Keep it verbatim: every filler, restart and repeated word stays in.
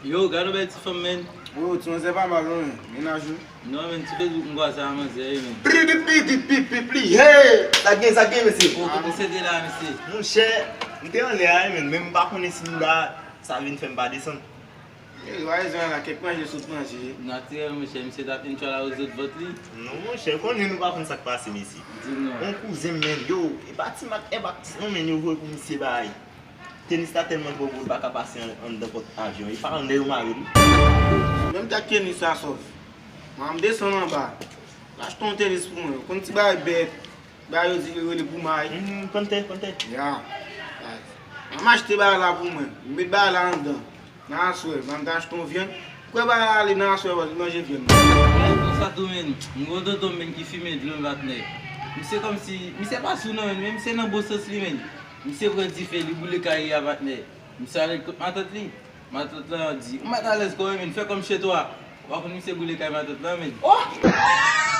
Yo, gade yon bèl ti fanm, menn. Yo, ti manzè pa mal, non, menn. Mennaj ou? Non, menn, ti Facebook m kwè sa manzè, wi, menn. Pi, pi, pi, pi, pi, pi, pi, hey! Sa gen, sa gen, mesye? Bon, kote misye te la, mesye? Monchè, m te anlè a, menn, men m pa konnen si m la, sa vin fè m pa desann. Ey, w a rezon la, kèk manje sot manje. Natirèl, monchè, misye t ap enjoy la ozot vant li. Non, monchè, konnen nou pa konn sa k pase, mesye. Di m non. Yon kouzen m, menn, yo, e pa ti mak, e pa ti, non, menn, yo voye pou misye bay. Tenis la tèlman twò gwo, li pa ka pase an- anndan pòt avyon. E pa anndan yo mare l, wi. Menm tak tenis la sòf. Mwen, m desann anba. M achte yon tenis pou mwen. Konn ti bagay bèt. Bagay yo di yo rele pou may. Mhm, konn tè, konn tè. Ya. M achte bagay la pou mwen. M met bagay la anndan. Nan aswè, m ta achte yon vyann. Kwè bagay la ale nan aswè, li manje vyann. Konsa tou, menn, m gon tonton m, menn, ki fimen dlo, patnè. Misye kòmsi, misye pa sou non, menn, men misye nan bon sans li, menn. Misye pran dife, li boule kay li a, patnè. Misye ale kot matant li. Matant lan di, ou mèt alèz kò w, menn, fè kòm chez toi. Ou pa konn misye boule kay matant lan, menn.